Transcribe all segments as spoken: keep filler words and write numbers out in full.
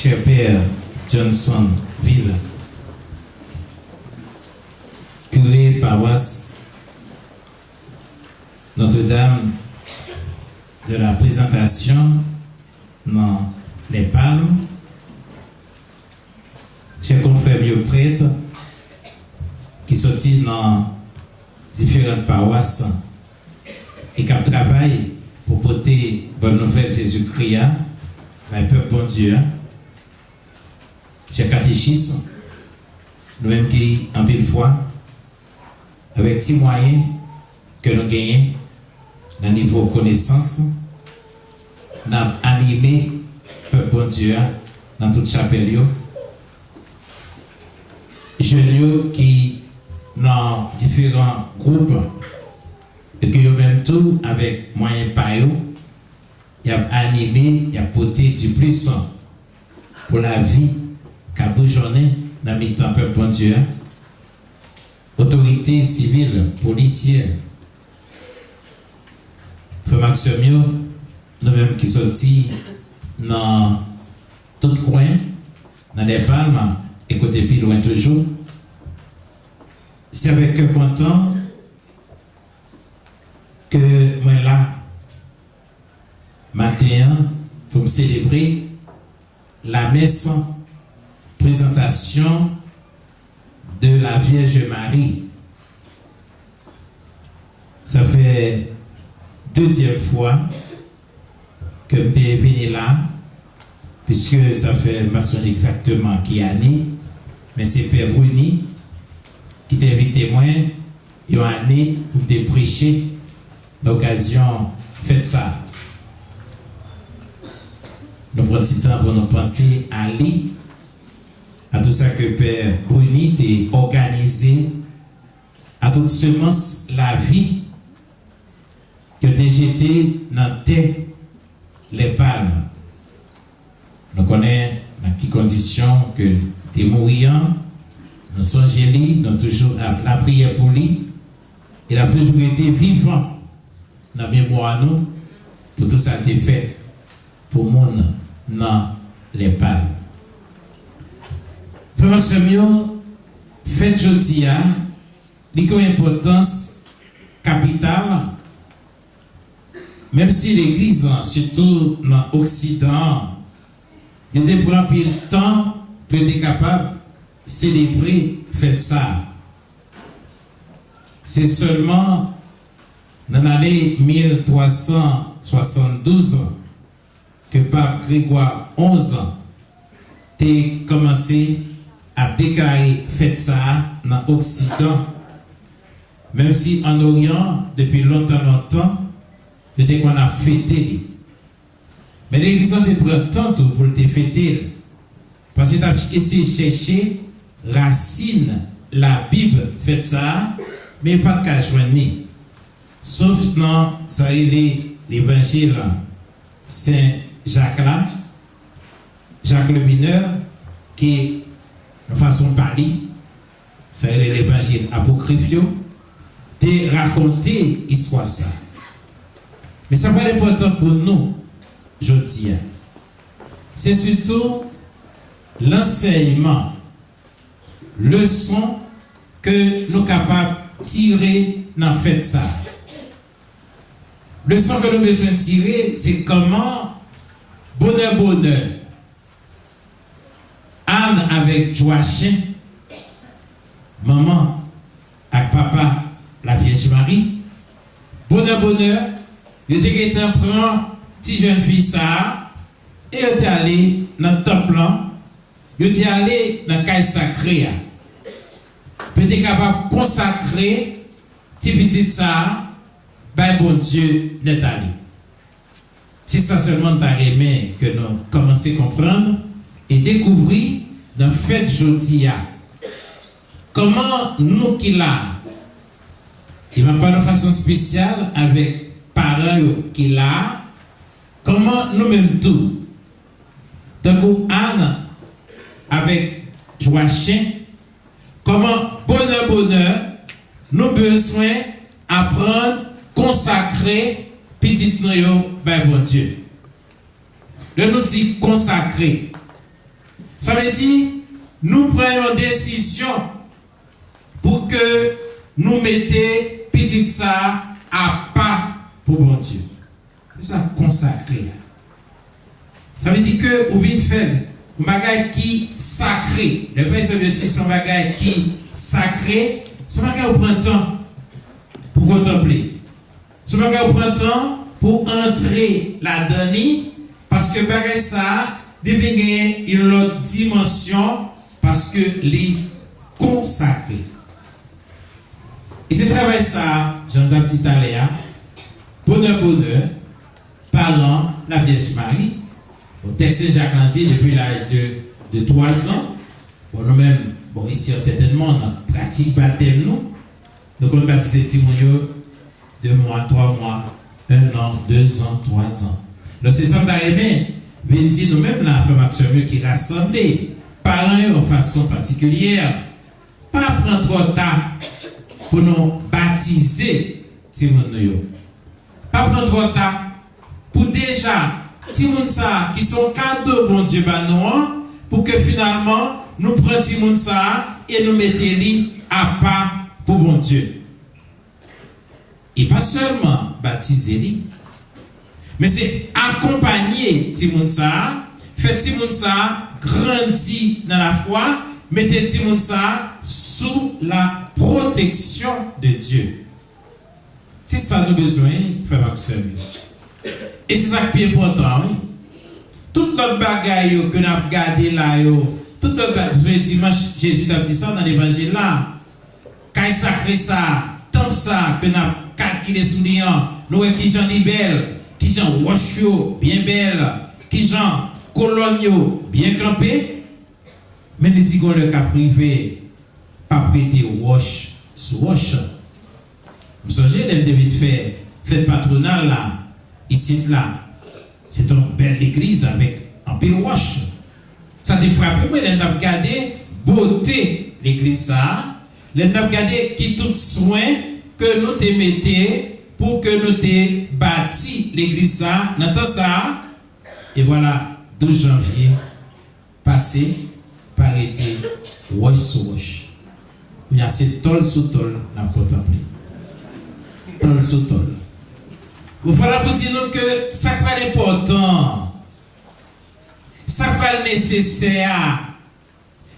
Chè Pè Johnson Ville, kire pawas Notre-Dame de la Présentation nan Les Palmes, chè konfrè m yo prèt ki soti nan diferan pawas e k ap travay pou pote bòn nouvèl Jezikri a bay pèp Bondye a, chè katechis, nou menm ki anpil fwa, avèk ti mwayen ke nou genyen nan nivo konesans, n ap anime pèp Bondye a nan tout chapèl yo. Jèn yo ki nan diferan gwoup e ke yo menm tou, avèk mwayen pa yo, y ap anime, y ap pote diplis pou lavi k ap boujonnen nan mitan pèp Bondye a. Otorite sivil, polisyè, frè m ak sè m yo, nou menm ki soti nan tout kwen, nan Lèpalm e kote pi lwen toujou, se avèk kè kontan ke mwen la maten an pou m selebre lamès prezantasyon de la Vierge Marie. Sa fè dezyèm fwa ke m te vini la, piske sa fè, m pa sonje egzakteman ki ane, men se Pè Bruni ki te envite mwen yon ane pou m te preche nan okazyon fèt sa a. Nou pran ti tan pou nou panse a li, a tout sa ke Pè Bruni te òganize, a tout semans lavi ke te jete nan tè Lèpalm. Nou konnen nan ki kondisyon ke li te mouri an, nou sonje li, nou toujou ap lapriyè pou li, e l ap toujou rete vivan nan memwa nou pou tout sa l te fè pou moun nan Lèpalm. Frè m ak sè m yo, fèt jodi a, li gen yon enpòtans kapital, menm si legliz lan, sitou nan Oksidan an, yo te pran anpil tan pou yo te kapab selebre fèt sa a. Se sèlman nan lane mil twa san swasanndouz ke Pap Grégwa onz te kòmanse ap deklare fèt sa a nan Oksidan, menm si ann Oryan, depi lontan lontan, yo te konn ap fete li. Men legliz lan te pran tan tou pou l te fete l, paske l t ap eseye chèche rasin Labib fèt sa a, men yo pa t ka jwenn li, sof nan sa rele Levanjil Sen Jak la, Jacques le Mineur, ki, nan fason pa li, sa rele levanjil apokrif yo, te rakonte istwa sa. Men sa pral enpòtan pou nou jodi a. Se sitou lansèyman, leson ke nou kapab tire nan fèt sa. Leson ke nou bezwen tire, se kòman bonè bonè, Ann avèk Jwachen, manman ak papa Lavyèj Mari, bonè bonè, yo te gentan pran ti jèn fi sa a e yo te ale nan tanp lan, yo te ale nan kay sakre a, pou yo te kapab konsakre ti pitit sa a bay Bondye nèt ale. Se sa sèlman m ta renmen ke nou kòmanse konprann e dekouvri nan fèt jodi a. Kòman nou ki la a, e m ap pale yon fason espesyal avèk paran yo ki la a, kòman nou menm tou, tankou Ann avèk Jwachen, kòman bonè bonè nou bezwen aprann konsakre pitit nou yo bay Bondye. Lè nou di konsakre, Sa vle di, nou pran yon desizyon pou ke nou mete pitit sa a apa pou Bondye. Se sa konsakre a. Sa vle di ke ou vin fè l yon bagay ki sakre. Lè pa egzanp yo di se yon bagay ki sakre, se yon bagay ou pran tan pou kontanple. Se yon bagay ou pran tan pou antre ladan li, paske bagay sa a, li vin genyen yon lòt dimansyon, paske li konsakre. E se travay sa a, jan m t ap di talè a, bonè bonè, paran Lavyèj Mari. Bon, tèks Sen Jak lan di, depi laj de, de twa zan, bon, nou menm, bon, isi an, sètènman, nan pratik batèm nou, nou konn batize timoun yo de mwa, twa mwa, en an, de zan, twa zan. Donk, se sa m ta renmen vin di nou menm la, frè m ak sè m yo ki rasanble, paran yo yon fason patikilyè, pa pran twò ta pou nou batize timoun nou yo. Pa pran twò ta pou deja timoun sa a, ki se yon kado Bondye ba nou an, pou ke finalman nou pran timoun sa a e nou mete li apa pou Bondye. E pa sèlman batize li, men se akonpanye timoun sa a, fè timoun sa a grandi nan lafwa, mete timoun sa a sou la pwoteksyon de Dye. Se sa nou bezwen, frè m ak sè m yo. E se sa k pi enpòtan, wi. Tout lòt bagay yo ke n ap gade la yo, tout lòt bagay, jounen dimanch, Jezi t ap di sa nan levanjil la. Kay sakre sa, tanp sa ke n ap kalkile sou li an, nou wè kijan li bèl, kijan wòch yo byen bèl, kijan kolòn yo byen kanpe. Men li di gon lè k ap rive, p ap rete wòch sou wòch. M sonje lè m te vin fè fèt patwonal la, isit la, se te yon bèl legliz avèk anpil wòch. Sa te frape mwen lè m t ap gade bote legliz sa a, lè m t ap gade ki tout swen ke nou te mete pou ke nou te bati legliz sa a nan tan sa a. E vwala, douz janvye pase, pa rete wòch sou wòch. Kounye a, se tòl sou tòl n ap kontanple. Tòl sou tòl. Bon, fò n ap di nou ke sa k pral enpòtan, sa k pral nesesè a,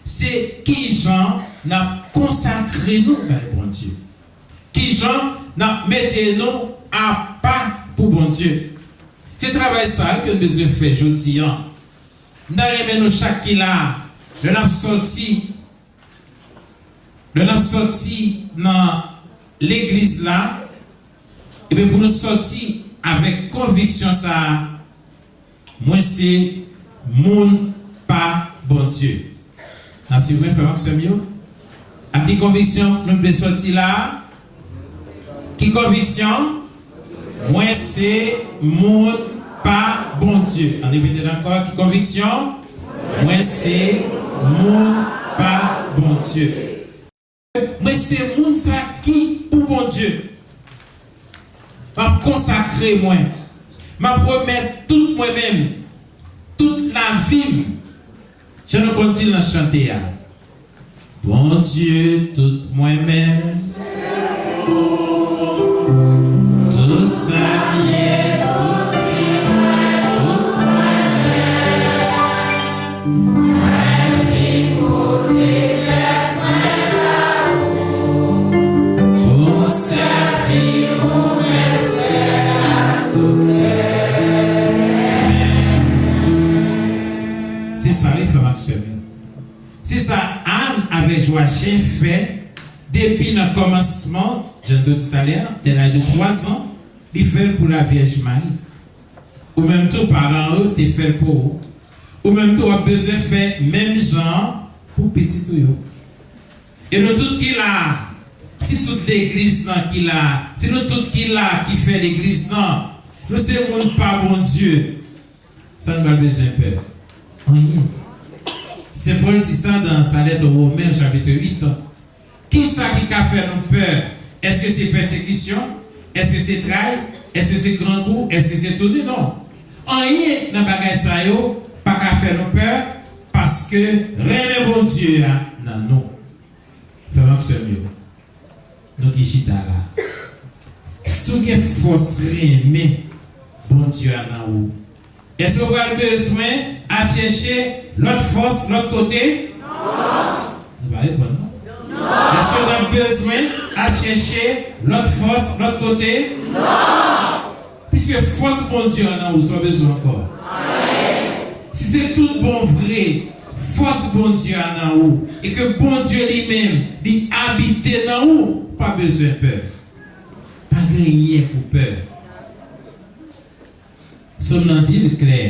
se kijan n ap konsakre nou bay Bondye. Kijan n ap mete nou apa pou Bondye. Se travay sa a ke n bezwen fè jodi a. M ta renmen nou chak ki la, lè n ap sòti, lè n ap sòti nan legliz la, ebyen pou nou sòti avèk konviksyon sa a, mwen se moun pa Bondye. N ap swiv mwen, frè m ak sè m yo? Ak ki konviksyon nou dwe sòti la a? Ki konviksyon? Mwen se moun pa Bondye. Ann repete l ankò. Ki konviksyon? Mwen se moun pa Bondye. Mwen se moun sa ki pou Bondye. M ap konsakre mwen. M ap remèt tout mwen menm. Tout lavi m. Jan nou konn di l nan chante a. Bondye, tout mwen menm. Tout sa m ye, tout vi mwen, tout mwen menm. Mwen vin pote tèt mwen ba ou, pou m sèvi ou menm sèl ak tout kè mwen. Se sa, wi, frè m ak sè m yo. Se sa Ann avèk Joachim fè depi nan kòmansman, jan nou di talè a, dè laj de twa zan, li fè l pou Lavyèj Mari. Ou menm tou, paran ou te fè l pou ou. Ou menm tou, w ap bezwen fè menm jan an pou pitit ou yo. E nou tout ki la, si tout legliz lan ki la, si nou tout ki la ki fè legliz lan, nou se moun pa Bondye, sa n pral bezwen pè? Anyen. Sen Pòl di sa nan sa lèt o Women, chapit uit. Kisa ki ka fè nou pè? Èske se pèsekisyon? Èske se tray? Èske se grangou? Èske se touni? Non. Anyen nan bagay sa yo pa ka fè nou pè, pa Paske renmen Bondye a nan nou. Frè m ak sè m yo, nou ki chita la, si w gen fòs renmen Bondye a nan ou, èske w pral bezwen al chèche lòt fòs lòt kote? Non. Nou pa reponn, non. Non. Èske w ap bezwen al chèche lòt fòs lòt kote? Non. Piske fòs Bondye an nan ou, sa w bezwen ankò? Si se tout bon vre, fòs Bondye an nan ou, e ke Bondye li menm, li abite nan ou, pa bezwen pè. Pa gen anyen pou pè. Sòm nan di l klè.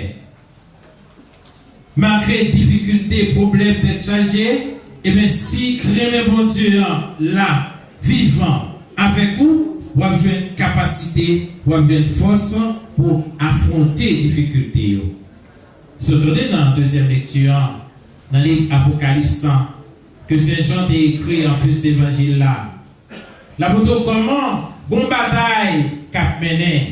Malgre difikilte, pwoblèm, tèt chaje, ebyen, si renmen Bondye an la, vivan avèk ou, w ap jwenn kapasite, w ap jwenn fòs pou afwonte difikilte yo. Sot tonbe nan dezyèm lekti an, nan liv Apokalips lan, ke Sen Jan te ekri anplis levanjil la. L ap montre w kòman gon batay k ap mennen.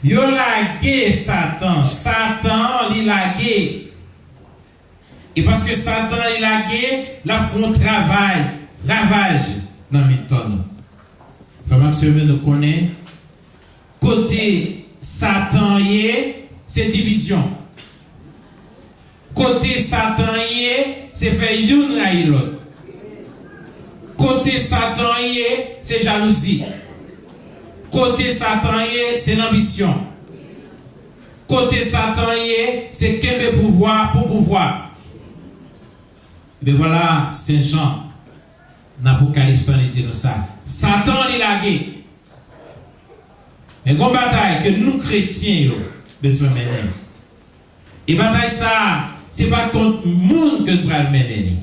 Yo lage Satan. Satan, li lage. E paske Satan, li lage, l ap fè yon travay, ravaj nan mitan nou. Frè m ak sè m yo, nou konnen, kote Satan ye, se divizyon. Kote Satan ye, se fè youn rayi lòt. Kote Satan ye, se jalouzi. Kote Satan ye, se lanbisyon. Kote Satan ye, se kenbe pouvwa pou pouvwa. Ebyen vwala, Sen Jan, nan Apokalips lan, li di nou sa. Satan, li lage. Men gon batay ke nou kretyen yo bezwen mennen. E batay sa a, se pa kont moun ke n pral mennen li.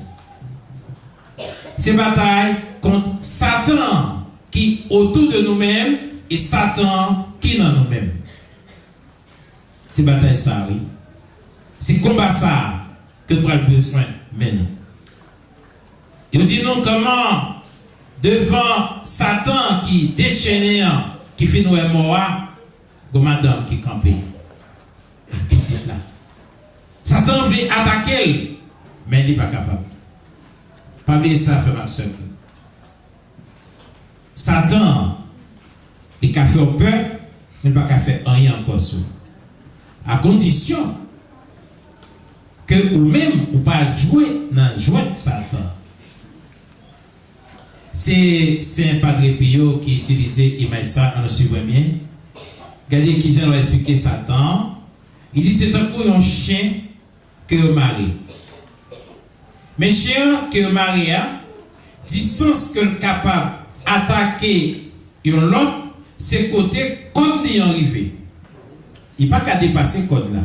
Se batay kont Satan ki otou de nou menm e Satan ki nan nou menm. Se batay sa a, wi. Se konba sa a ke n pral bezwen mennen. Yo di nou kòman, devan Satan ki dechennen an, ki fin wè mò a, gon madanm ki kanpe ak pitit la. Satan vle atake l, men li pa kapab. Pa bliye sa, frè m ak sè m yo. Satan, li ka fè w pè, men li pa ka fè anyen ankò sou ou. A kondisyon ke ou menm, ou pa jwe nan jwèt Satan. Se Sen Padre Pio ki itilize imaj sa, ann nou swiv mwen byen. Gade kijan l va esplike Satan an. Li di se tankou yon chen ke yo mare. Men chen an ke yo mare a, distans ke l kapab atake yon lòt, se kote kòd li an rive. Li pa ka depase kòd la.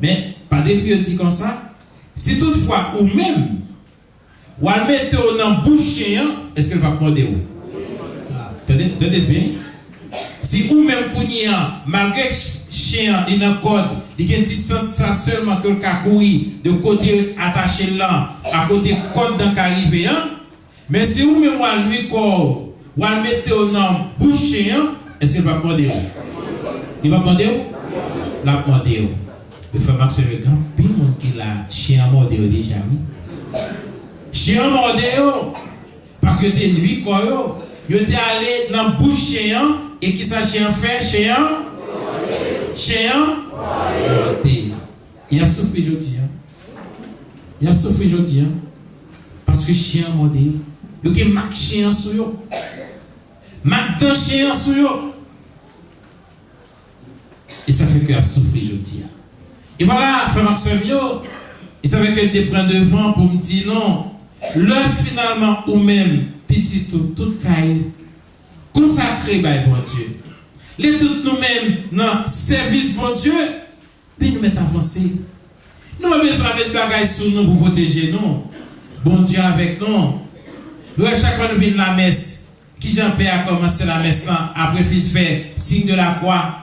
Men, Padre Pio di konsa, si toutfwa ou menm, w al mete w nan bouch chen an, èske l p ap mòde w? Ah, tande, tande byen. Si ou menm kounye a, malgre ch-, chen an, li nan kòd, li gen distans sa sèlman ke l ka kouri de kote atache l lan, a kote kòd lan ka rive an, men si ou menm w al nui kò w, w al mete w nan bouch chen an, èske l p ap mòde w? Li p ap mòde w? L ap mòde w. Yo fè m ak sè m yo, gen anpil moun ki la, chen an mòde yo deja, wi. Chen an mòde yo. Paske te nui kò yo. Yo te ale nan bouch chen an, e kisa chen an fè? Chen an, chen an mòde. Y ap soufri jodi a. Y ap soufri jodi a. Paske chen an mòde yo. Yo gen mak chen an sou yo. Mak dan chen an sou yo. E sa fè ke y ap soufri jodi a. E vwala, frè m ak sè m yo, e sa fè ke m te pran devan pou m di nou, lè finalman ou menm, pitit ou, tout kay ou, konsakre bay Bondye, lè tout nou menm nan sèvis Bondye, pi nou mèt avanse. Nou pa bezwen met bagay sou nou pou pwoteje nou. Bondye avèk nou. Nou wè chak fwa nou vin lamès, kijan pè a kòmanse lamès lan apre fin fè siy de lakwa?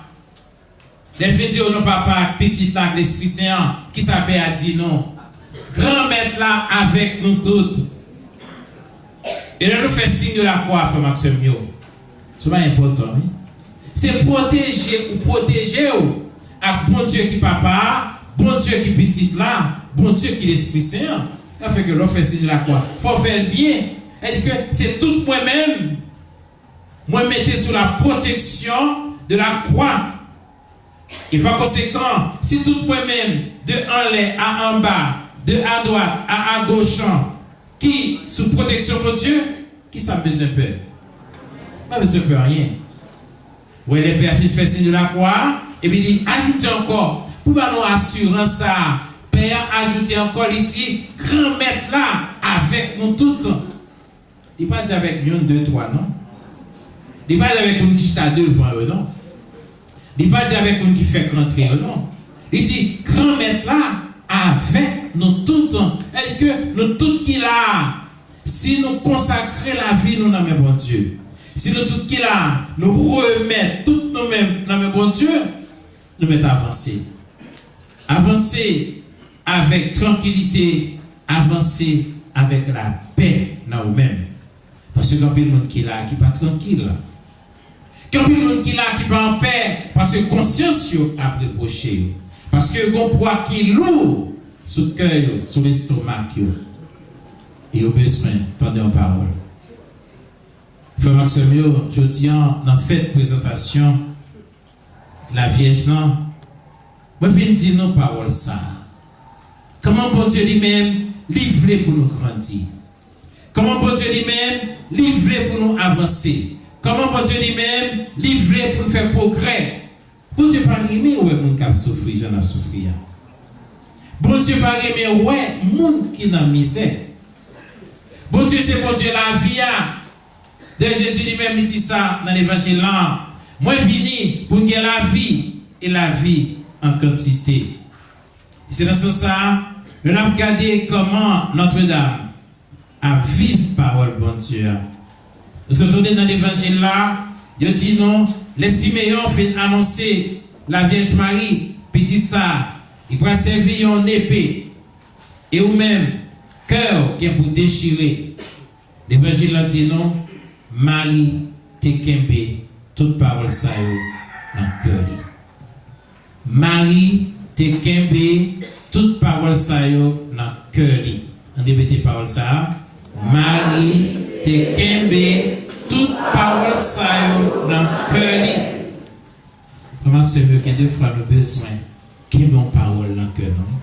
Lè l fin di o non Papa ak Pitit la ak Lespri Sen an, kisa pè a di nou? Granmèt la avèk nou tout. E lè nou fè siy de lakwa, frè m ak sè m yo, se pa enpòtan, wi. Se pwoteje ou pwoteje w ak Bondye ki Papa a, Bondye ki Pitit la, Bondye ki Lespri Sen an. Sa fè ke lè w fè siy lakwa, fò w fè l byen. Sètadi ke se tout mwen menm, mwen mete sou la protection de la croix. E pa konsekan, si tout mwen menm, de anlè a anba, de adwat a agoch, ki sou pwoteksyon Bondye, kisa m bezwen pè? M pa bezwen pè anyen. Wè, lè Pè a fin fè siy de lakwa a, epi li ajoute ankò, pou ba nou asirans sa a, Pè a ajoute ankò, li di, Granmèt la avèk nou tout. Li pa di avèk yonn, de, twa, non. Li pa di avèk moun ki chita devan yo, non. Li pa di avèk moun ki fèk rantre yo, non. Li di, Granmèt la avèk nou tout. Èske nou tout ki la a, si nou konsakre lavi nou nan men Bondye, si nou tout ki la a, nou remèt tout nou menm nan men Bondye, nou mèt avanse. Avanse avèk trankilite, avanse avèk lapè nan ou menm. Paske gen anpil moun ki la ki pa trankil. Gen anpil moun ki la ki pa anpè, paske konsyans yo ap repwoche yo. Paske gen yon pwa ki lou sou kè yo, sou lestomak yo. E yo bezwen tande yon pawòl. Frè m ak sè m yo, jodi a, nan fèt prezantasyon Lavyèj lan, mwen vin di nou pawòl sa a. Kòman Bondye li menm, li vle pou nou grandi. Kòman Bondye li menm, li vle pou nou avanse. Kòman Bondye li menm, li vle pou nou fè pwogrè. Bondye pa renmen wè moun k ap soufri jan n ap soufri a. Bondye pa renmen wè moun ki nan mizè. Bondye se Bondye lavi a. Dayè Jezi li menm li di sa nan levanjil lan, Mwen vini pou n gen lavi, e lavi an kantite. Se nan sans sa a, lè n ap gade kòman Nòtredam ap viv pawòl Bondye a. Nou sot tande nan levanjil la, yo di nou, lè Simeyon fin anonse Lavyèj Mari, pitit sa, li pral sèvi yon nepe, e ou menm, kè w gen pou dechire. Levanjil la di nou, Mari te kenbe tout pawòl sa yo nan kè li. Mari te kenbe tout pawòl sa yo nan kè li. Ann repete pawòl sa a. Mari te kenbe tout pawòl sa yo nan kè li. Frè m ak sè m yo, gen de fwa nou bezwen kenbe yon pawòl nan kè nou.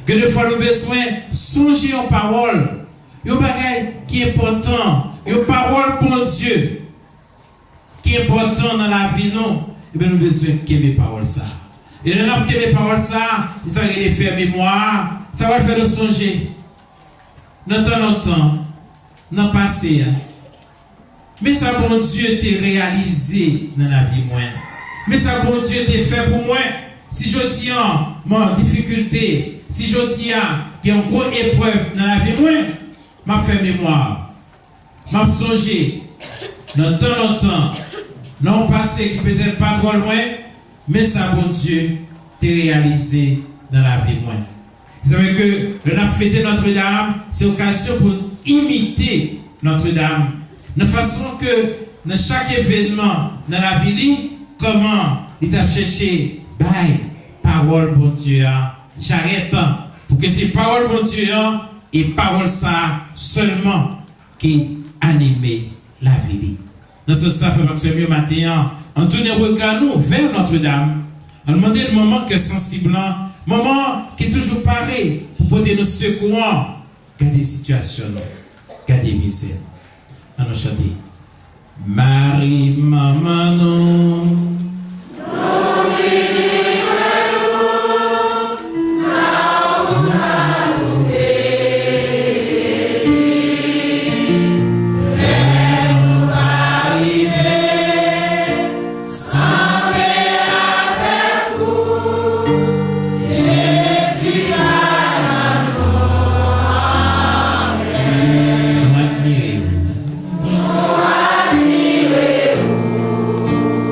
Gen de fwa nou bezwen sonje yon pawòl, yon bagay ki enpòtan, yon pawòl Bondye ki enpòtan nan lavi nou, ebyen nou bezwen kenbe pawòl sa a. E lè n ap kenbe pawòl sa a, se sa ki rele fè memwa, sa va fè nou sonje. Nan tan lontan, nan pase a, men sa Bondye te reyalize nan lavi mwen. Men sa Bondye te fè pou mwen. Si jodi a mwen an difikilte, si jodi a gen yon gwo eprèv nan lavi mwen, m ap fè memwa. M ap sonje nan tan lontan, nan yon pase ki petèt pa twò lwen, men sa Bondye te reyalize nan lavi mwen. Sa vle ke lè n ap fete Nòtredam, se okazyon pou n imite Nòtredam. Nan fason ke nan chak evènman nan lavi li, kòman li t ap chèche bay pawòl Bondye a jarèt, pou ke se pawòl Bondye a e pawòl sa a sèlman ki anime lavi li. Nan sans sa, frè m ak sè m yo, maten an, ann tounen rega nou vè Nòtredam. Ann mande l manman kè sansib lan, manman ki toujou pare pou pote nou sekou an. Gade sitiyasyon nou, gade mizè nou. Ann nou chante. Mari, manman nou. Nou admire w.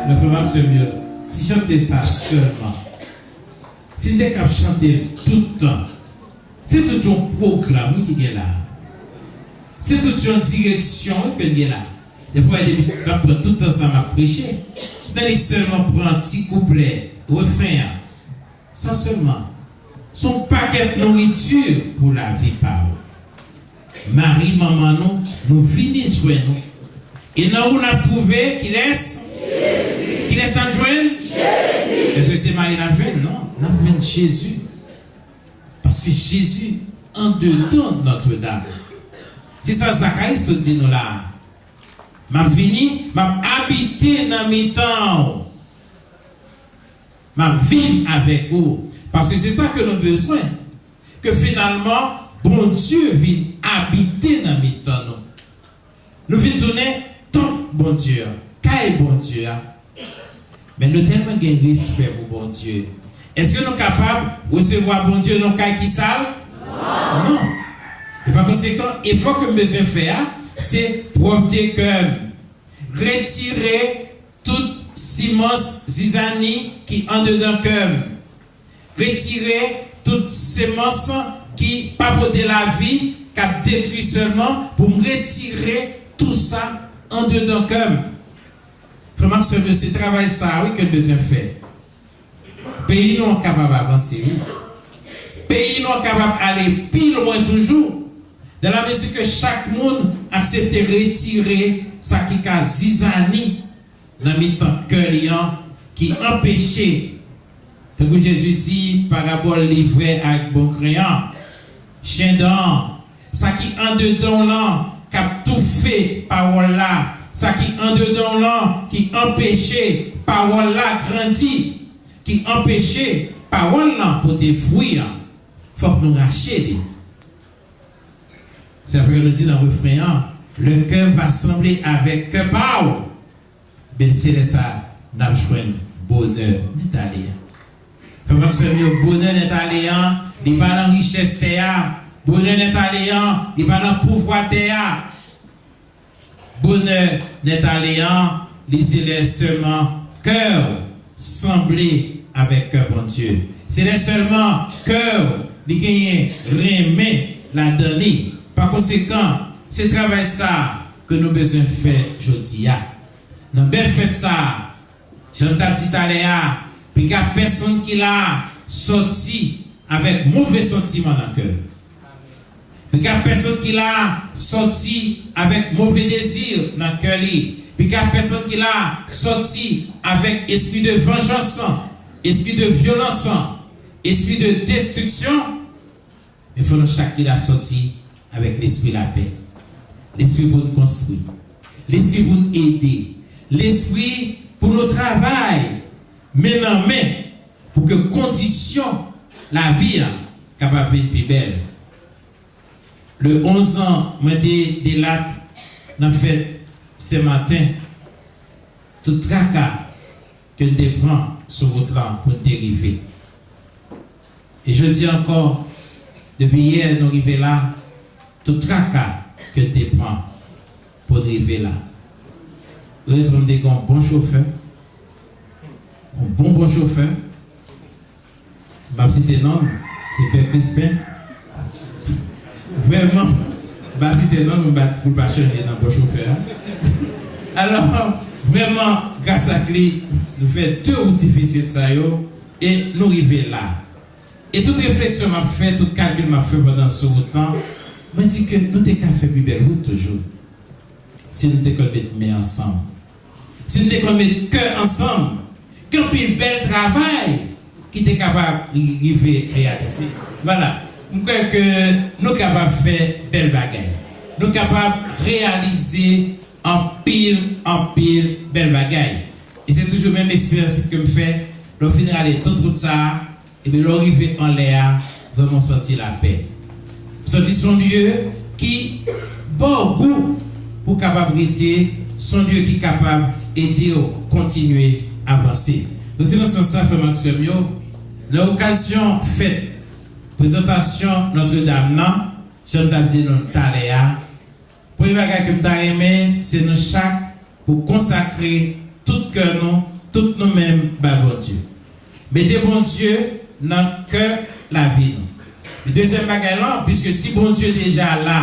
Mezanmi, ti chante sa sèlman. Si n te kab chante l tout tan, se tout yon pwogram wi ki gen la. Se tout yon direksyon wi ke n gen la. Defwa, depi m ap pran tout tan sa m ap preche, men li sèlman pran ti kouplè, refren an. Sa sèlman, se yon pakèt nouriti pou lavi pa w. Mari, manman nou, nou vini jwenn ou. E nan ou n ap twouve kilès? Kilès n ap jwenn? Èske se Mari n ap jwenn? Non, n ap jwenn Jezi. Paske Jezi andedan Nòtredam. Se sa Zakari sot di nou la a. M ap vini, m ap abite nan mitan w. M ap viv avèk ou. Paske se sa ke nou bezwen. Ke finalman, Bondye vin abite nan mitan nou. Nou vin tounen tanp Bondye a, kay Bondye a. Men nou tèlman gen respè pou Bondye. Èske nou kapab resevwa Bondye nan yon kay ki sal? Non. E pa konsekan, efò ke m bezwen fè a, se pwòpte kè m. Retire tout simans zizani ki andedan kè m. Retire tout semans ki pa pote lavi, k ap detwi sèlman, pou m retire tou sa andedan kè m. Frè m ak sè m yo, se travay sa a wi ke n bezwen fè. Peyi nou an kapab avanse wi. Peyi nou an kapab ale pi lwen toujou, dans la mesure ke chak moun aksepte retire sa ki ka zizani nan mitan kè li an, ki anpeche, tankou Jezi di parabòl livrè ak bon grenn an, chendan an, sa ki andedan w lan k ap toufe pawòl la, sa ki andedan w lan ki anpeche pawòl la grandi, ki anpeche pawòl lan pote fwi an, fòk nou rache li. Se sa fè nou di nan refren an, le cœur va sembler avec cœur pa w. Men se lè sa a n ap jwenn bonè nèt ale a. Frè m ak sè m yo, bonè nèt ale an, li pa nan richès tè a. Bonè nèt ale an, li pa nan pouvwa tè a. Bonè nèt ale an, li se lè sèlman kè w sanble avèk kè Bondye. Se lè sèlman kè w li genyen renmen ladan li. Pa konsekan, se travay sa a ke nou bezwen fè jodi a. Nan bèl fèt sa a, jan m t ap di talè a, piga pèsonn ki la a sòti avèk move santiman nan kè l. Piga pèsonn ki la a sòti avèk move dezi nan kè li. Piga pèsonn ki la a sòti avèk espri de vanjans, espri de vyolans, espri de destriksyon. Men fò nou chak ki la sòti avèk lespri lapè, lespri pou n konstwi, lespri pou n ede, lespri pou nou travay men nan men pou ke kondisyon lavi a kapab vin pi bèl. Le onz an, mwen te delat nan fèt Sen Maten. Tout traka ke n te pran sou wout lan pou n te rive. E jodi ankò, depi yè nou rive la, tout traka ke n te pran pou n rive la. Erezman, m te gen yon bon chofè, yon bon, bon chofè. M ap site non l, se Pè Crispin. Vrèman, m pa site non l, m pa, pou l pa chanje nan bon chofè a. Alò, vrèman, gras ak li, nou fè de wout difisil sa yo, e nou rive la. E tout refleksyon m ap fè, tout kalkil m ap fè pandan m sou wout lan, mwen di ke nou te ka fè pi bèl wout toujou. Si nou te konn met men ansanm, si nou te konn met kè ansanm, gen anpil bèl travay ki te kapab ri-, rive reyalize. Vwala, m kwè ke nou kapab fè bèl bagay. Nou kapab reyalize anpil, anpil bèl bagay. E se toujou menm eksperyans ke m fè, lè w fin rale tout wout sa a, epi lè w rive anlè a, vrèman w santi lapè. W santi se yon lye ki ba w gou pou w kapab rete, se yon lye ki kapab ede w kontinye avanse. Donk, se nan sans sa, frè m ak sè m yo, nan okazyon fèt prezantasyon Nòtredam nan, jan m t ap di nou talè a, premye bagay ke m ta renmen, se nou chak pou konsakre tout kè nou tout nou menm bay Bondye. Mete Bondye nan kè lavi nou. E dezyèm bagay lan, piske si Bondye deja la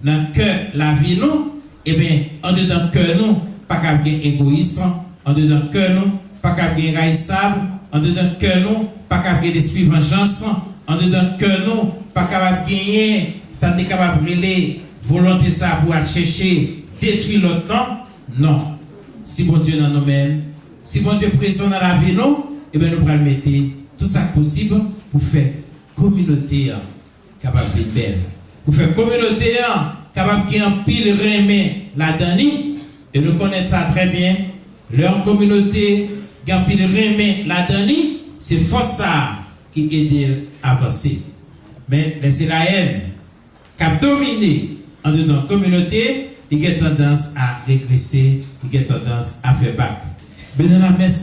nan kè lavi nou, ebyen, andedan kè nou, pa kab gen egoyis, andedan kè nou, pa kab gen rayisab, andedan kè nou, pa kab gen lespri vanjans, andedan kè nou, pa kab ap genyen sa n te kapab rele volonte sa pou al chèche detwi lòt lan. Non. Si Bondye nan nou menm, si Bondye prezan nan lavi nou, ebyen nou pral mete tou sa k posib pou fè kominote an kapab vin bèl. Pou fè kominote an kapab gen anpil renmen ladan li, e nou konnen sa trè byen, lè yon kominote gen anpil renmen ladan li, se fòs sa a ki ede l avanse. Men lè se la èn k ap domine andedan kominote, li gen tandans a regrese, li gen tandans a fè bak. Men nan lamès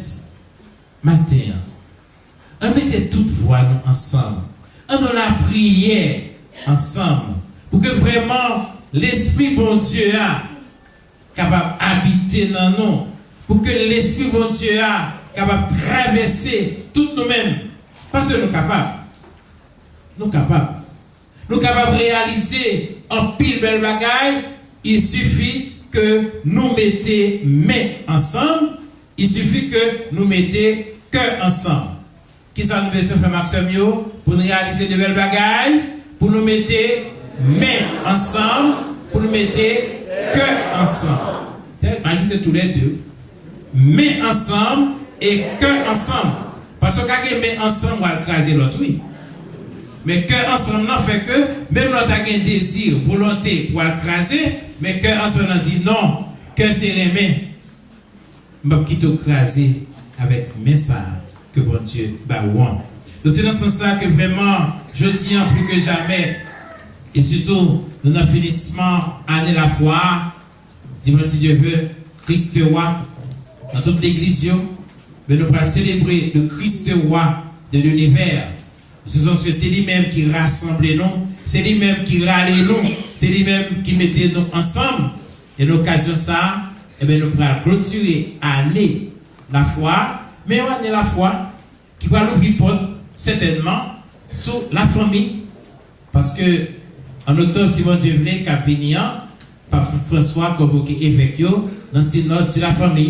maten an, ann mete tout vwa nou ansanm, ann nou lapriyè ansanm, pou ke vrèman Lespri Bondye a kapab abite nan nou, pou ke Lespri Bondye a kapab travèse tout nou menm, paske nou kapab. Nou kapab. Nou kapab reyalize anpil bèl bagay, il suffit ke nou mete men ansanm, il suffit ke nou mete kè ansanm. Kisa nou bezwen, frè m ak sè m yo, pou n reyalize de bèl bagay? Pou nou mete men ansanm, pou nou mete kè ansanm. Ajoute tous les deux. Men ansanm e kè ansanm. Paske w ka gen men ansanm, w al kraze lòt, wi. Men kè ansanm nan fè ke, menm lè w ta gen dezi, volonte pou w al kraze, men kè ansanm nan di non, kè se renmen. M p ap kite w kraze avèk men sa a ke Bondye ba ou an. Donk, se nan sans sa ke vrèman, jodi an, pli ke jamè, e sitou, nou nan finisman ane lafwa a, dimanch, si Dye vle, Kris te wa nan tout legliz yo, men nou pral selebre le Christ roi de l'univers. Sou sans ke se li menm ki rasanble nou, se li menm ki rale nou, se li menm ki mete nou ansanm. E nan okazyon sa a, ebyen, nou pral klotire ane lafwa a, men yon ane lafwa ki pral ouvri pòt, sètènman, sou lafanmi. Paske, an oktòb, si Bondye vle, k ap vini an, Pap Franswa konvoke evèk yo nan sinòd sou lafanmi.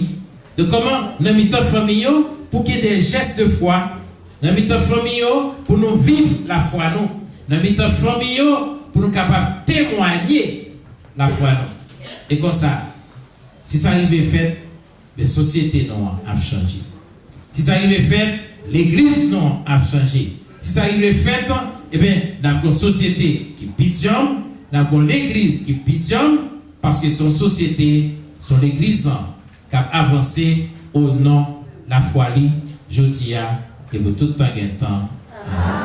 Donk, kòman, nan mitan fanmi yo, pou gen de jès de fwa, nan mitan fanmi yo, pou nou viv lafwa nou, nan mitan fanmi yo, pou nou kapab temwaye lafwa nou. E konsa, si sa rive fèt, men sosyete nou an ap chanje. Si sa rive fèt, legliz nou an ap chanje. Si sa rive fèt, ebyen, n ap gon sosyete ki pi djanm, n ap gon legliz ki pi djanm, paske se yon sosyete, se yon legliz an k ap avanse o non lafwa li, jodi a e pou tout tan gen tan. Amen.